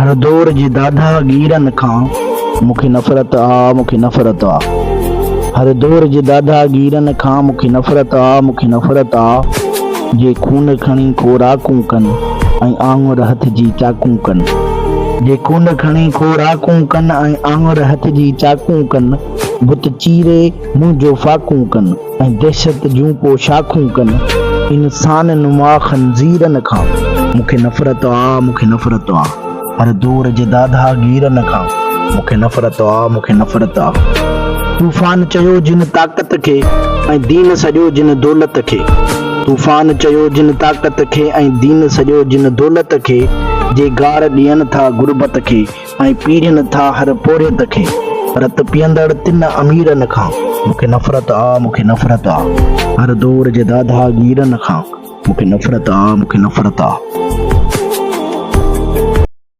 هر دور جي دادا گيرن کان مون کي نفرت آ، مون کي نفرت آ. هر دور جي دادا گيرن کان مون کي نفرت آ، مون کي نفرت آ. جي خون کڻي خوراڪون ڪن ۽ آڱر هٿ جي چاڪون ڪن. جي خون کڻي خوراڪون ڪن ۽ آڱر هٿ جي چاڪون ڪن. بت چيري منهنجو فاقون ڪن. ۽ دهشت جون پو شاخون ڪن انسان نما خنزيرن کان. مون کي نفرت آ، مون کي نفرت آ. هر دور جي دادا گيرن کان. مون کي نفرت آ، مون کي نفرت آ. طوفان چيو جن طاقت کي ۽ دين سڏيو جن دولت کي. طوفان چيو جن طاقت کي ۽ دين سڏيو جن دولت کي. جي گار ڏين ٿا غربت کي. ۽ پيڙهين ٿا هر پورهيت کي. رت پيئندڙ تن اميرن کان. مون کي نفرت آ، مون کي نفرت آ. هر دور جي دادا گيرن کان. مون کي نفرت آ، مون کي نفرت آ.